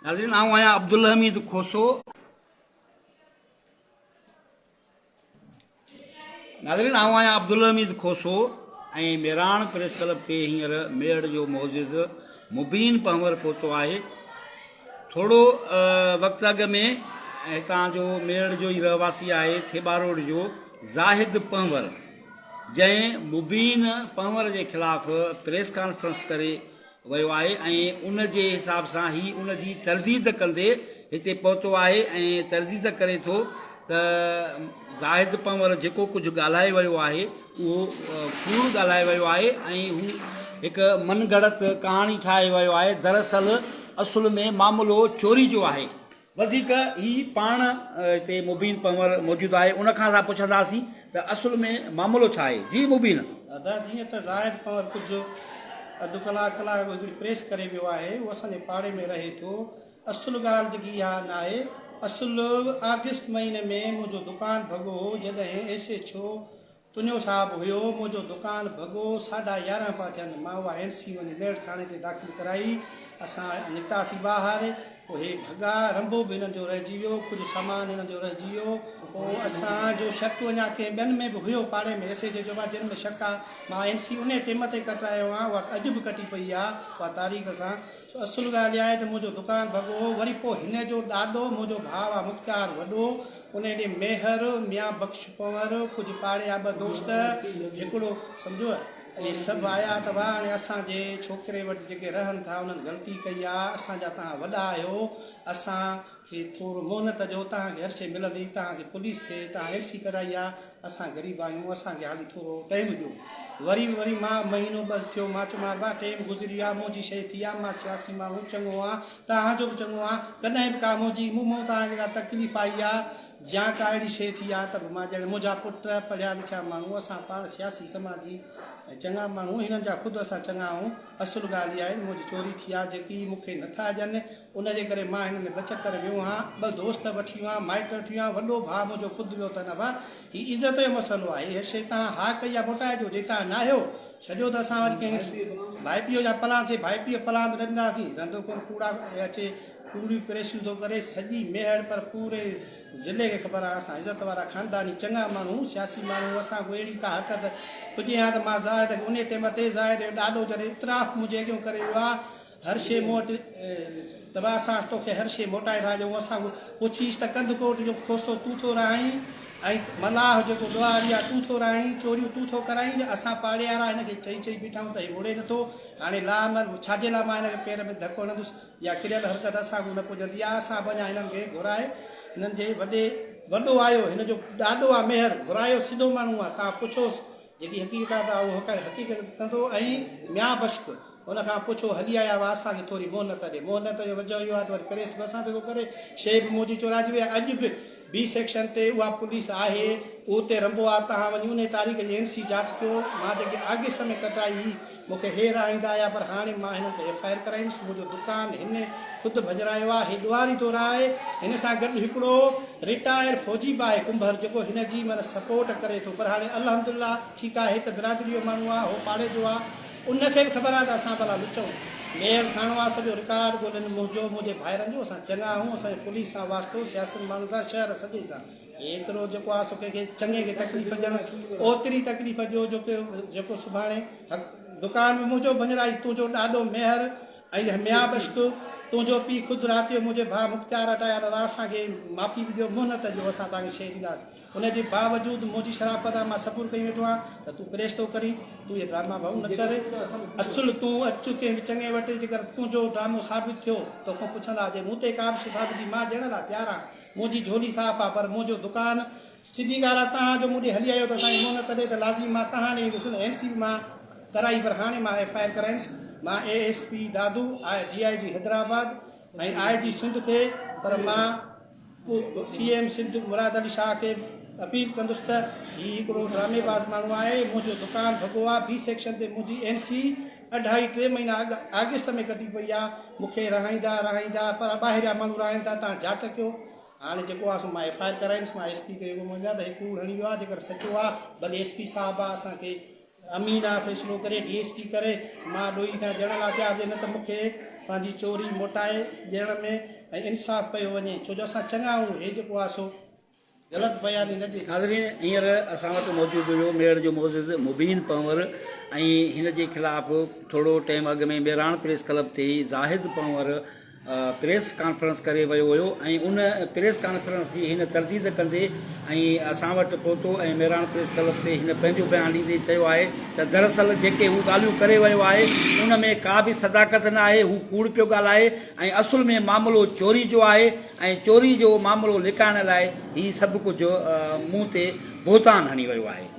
ناظرين آئون آهيان عبدالحميد کوسو. ناظرين آئون آهيان عبدالحميد کوسو ۽ ميراڻ پريس ڪلب تي هينئر ميهڙ جو معزز مبين پنهور پهتو آهي. ٿورو وقت اڳ ۾ هتان جو ميهڙ جو ئي رهواسي آهي ٿيٻاروڙ جو زاهد پنهور جنهن مبين پنهور جي خلاف پريس ڪانفرنس ڪري ويو آهي ۽ ان جي حساب سان هي ان جي ترديد ڪندي هتي پهتو آهي ۽ ترديد ڪري ٿو ته زاهد پنهور جيڪو ڪجهه ڳالهائي ويو آهي اهو ڪوڙ ڳالهائي ويو آهي ۽ هو هڪ من گهڙت ڪهاڻي ٺاهي ويو آهي دراصل اصل ۾ معاملو چوري جو آهي. وڌيڪ هي پاڻ هتي مبين پنهور موجود آهي ان کان اسان پڇنداسين ته اصل ۾ معاملو ڇا آهي جي مبين. ادا جيئن ته زاهد پنهور ڪجهه اڌ ڪلاڪ ڪلاڪ اڳ هڪڙي پريس ڪري ويو آهي اهو اسان جي پاڙي ۾ رهي ٿو اصل ڳالهه جيڪي اها ناهي اصل آگسٽ مهيني ۾ منهنجو دڪان ڀڳو هو جڏهن ايس ايڇ او تنيو صاحب هيو، منهنجو دڪان ڀڳو، ساڍا 11 پيا ٿين، مان اها اين سي وڃي ميڙ ٿاڻي تي داخل ڪرائي، اسان نڪتاسين ٻاهر، پوء هي ڀڳا، رنبو به هنن جو رهجي ويو، ڪجهه سامان هنن جو رهجي ويو، پوء اسان جو شڪ اڃا ڪنهن ٻين ۾ به هيو، پاڙي ۾ ايس ايڇ اي جو به آ، جن ۾ شڪ آ، مان اين سي انهي ٽيم تي ڪٽرايو آهيان، اها اڄ به ڪٽي پئي آ، اها تاريخ سان، سو اصل ڳالهه اها آهي ته منهنجو دڪان ڀڳو هو، وري پوء هن جو ڏاڏو منهنجو ڀاء آ مختيار وڏو، انهيء ڏينهن ميهر، ميان بخش پنهور، ڪجهه پاڙي جا ٻه دوست، هڪڙو سمجهو، اهي سڀ آيا ته واهه هاڻي اسان جي ڇوڪري وٽ جيڪي رهن ٿا انهن غلطي ڪئي آ، اسان جا توهان وڏا آهيو، اسان کي ٿورو مهلت ڏيو، توهان کي هر شيء ملندي، توهان کي پوليس کي توهان اين سي ڪرائي آ، اسان غريب آهيون، اسان کي حالي ٿورو ٽائيم ڏيو. وري به وري مان مهينو ٻه ٿيو، مان چيومانس ابا ٽيم گذري ويو آ، منهنجي شيء ٿي آ، مان سياسي ماڻهو چڱو آهيان، توهان جو به چڱو آهيان، ڪڏهن به ڪا منهنجي مون مون توهان کي ڪا تڪليف آئي آ يا ڪا اهڙي شيء ٿي آ ته به مان ڄڻ منهنجا پٽ پڙهيا لکيا ماڻهو، اسان پاڻ سياسي سماجي ۽ چڱا ماڻهو، هنن جا خود اسان چڱا آهيون، اصل ڳالهه اها آهي ته منهنجي چوري ٿي آ، جيڪي مون کي نٿا ڏين، ان جي ڪري مان هن ۾ ٻه چڪر ويو هان، ٻه دوست وٺي ويو هان، مائٽ وٺي ويو هان، وڏو ڀاء منهنجو خود ويو ته نه ڀاء هي عزت جو مسئلو آهي، هي شيء توهان ها ڪئي آ موٽائي ڏيو، جي توهان ناهيو ڇڏيو ته اسان وري ڪنهن ڀائپيء جا پلان ٿئي ڀائپيء پلان ته نه ڏينداسين، رهندو ڪونه ڪوڙا اچي ڪوڙيون پريشيون ٿو ڪري، سڄي ميهڙ پر پوري ضلعي کي خبر آهي اسان عزت وارا خانداني چڱا ماڻهو سياسي ماڻهو اسان ڪو اهڙي ڪا حرڪت پڄي ها ته مان زاهد کي انهي ٽيم تي زاهد جو ڏاڏو جڏهن اعتراف منهنجي اڳيون ڪري ويو آ هر شيء مون وٽ ته به اسان توکي هر شيء موٽائي ٿا ڏيون. اسان کان پڇيس ته ڪنڌڪوٽ جو کوسو تون ٿو رهائين ۽ ملاح جيڪو ڏوهاري آهي تون ٿو رهائين، چوريون تون ٿو ڪرائين. اسان پاڙيارا هن کي چئي چئي بيٺا آهيون ته هي مڙي نٿو. هاڻي لاعمل ڇا جي لاء مان هن کي پير ۾ ڌڪ هڻندس. اها ڪريل حرڪت اسان کان نه پڄندي آهي. اسان به اڃا هنن کي گهرائي هنن جي وڏي وڏو آيو هن جو ڏاڏو آهي ميهر گهرايو سڌو ماڻهو آهي توهان پڇوس جيڪي حقيقت آهي ته اهو حقيقت ڪندو ۽ ميان بشڪ ان کان پڇو هلي آيا هئا اسان کي ٿوري مهلت ڏي. مهلت جو وجهه اهو آهي ته وري پريس به اسان تي ٿو ڪري، شيء به منهنجي چورائجي وئي آهي. اڄ به بي سيڪشن تي اها پوليس آهي، اتي رنبو آهي، توهان وڃي انهي تاريخ جي اين سي جاچ ڪيو. مان جيڪي آگسٽ ۾ ڪٽرائي هئي، مون کي هي رهائيندا آيا پر هاڻي مان هنن تي ايف I R ڪرائيندس. منهنجو دڪان هن خود ڀڃرايو آهي، هي ڏوهاري طور آهي. هن سان گڏ هڪڙو رٽائر فوجي به آهي ڪنڀر جيڪو هن جي معنيٰ سپورٽ ڪري ٿو پر هاڻي الحمدلله ٺيڪ آهي، هي ته برادري جو ماڻهو آهي، هو پاڙي جو آهي. ان کي به خبر آهي ته اسان ڀلا لچئون. ميئر ٿاڻو آهي سڄو رڪارڊ ڳولين منهنجو منهنجي ڀائرن جو اسان چڱا آهيون اسان جو پوليس سان واسطو سياسين ماڻهن سان شهر سڄي سان ايترو جيڪو آهي سو ڪنهن کي چڱي کي تڪليف ڏيڻ اوتري تڪليف ڏيو جو جيڪو سڀاڻي حق دڪان به منهنجو ڀڃرائي تنهنجو ڏاڏو ميهر ۽ ميان بشڪ تنهنجو پيء خود رات جو منهنجي ڀاء مختيار وٽ آيا ته اسان کي معافي به ڏيو مهلت ڏيو اسان توهان کي شيء ڏينداسين. ان جي باوجود منهنجي شرافت آ مان صبر ڪيون ويٺو آهيان ته تون پريس ٿو ڪرين تون اهي ڊراما ڀائو نه ڪر اصل تون اچ ڪنهن به چڱي وٽ جيڪر تنهنجو ڊرامو ثابت ٿيو توکان پڇندا جي مون تي ڪا به شي ثابت ٿي مان ڏيڻ لاء تيار آهيان منهنجي جهولي صاف آ پر منهنجو دڪان سڌي ڳالهه آ تهان جو مون ڏي هلي آيو ته سائين مون نه تڏهن ته لازمي مان تهان ڏي ايندس نه اين سي به مان ڪرائي پر هاڻي مان ايف I R ڪرائيندس مان A S P Dadu I D I G Hyderabad ۽ I جي سنڌ کي پر مان سي ايم سنڌ مراد علي شاهه کي اپيل ڪندس ته هي هڪڙو ڊرامي باز ماڻهو آهي، منهنجو دڪان ڀڳو آهي، بي سيڪشن تي منهنجي اين سي اڍائي ٽي مهينا اڳ آگسٽ ۾ ڪٽي پئي آهي، مون کي رهائيندا رهائيندا پر ٻاهريان ماڻهو رهائين ٿا، توهان جاچ ڪيو، هاڻي جيڪو آهي سو مان ايف I R ڪرائيندس، مان ايس پي کي اهو مڃان ته هي ڪوڙ هڻي ويو آهي، جيڪر سچو آهي ڀلي ايس پي صاحب آهي اسان کي. امين آ فيصلو ڪري ڊي ايس پي ڪري مان ڏوهي کان ڏيڻ لاء تيار هجي نه ته مون کي پنهنجي چوري موٽائي ڏيڻ ۾ ۽ انصاف ڪيو وڃي ڇو جو اسان چڱا آهيون هي جيڪو آ سو غلط بياني نه ڏي. ناظرين هينئر اسان وٽ موجود هيو ميڙ جو معزز مبين پنهور ۽ هن جي خلاف ٿورو ٽيم اڳ ۾ ميراڻ پريس ڪلب تي زاهد پنهور پريس ڪانفرنس ڪري ويو هيو ۽ ان پريس ڪانفرنس جي هن ترديد ڪندي ۽ اسان وٽ پهتو ۽ ميراڻ پريس ڪلب تي هن پنهنجو بيان ڏيندي چيو آهي ته دراصل جيڪي هو ڳالهيون ڪري ويو آهي ان ۾ ڪا به صداقت نه آهي هو ڪوڙ پيو ڳالهائي ۽ اصل ۾ معاملو چوري جو آهي ۽ چوري جو معاملو لڪائڻ لاء هي سڀ ڪجهه مون تي بهتان هڻي ويو آهي.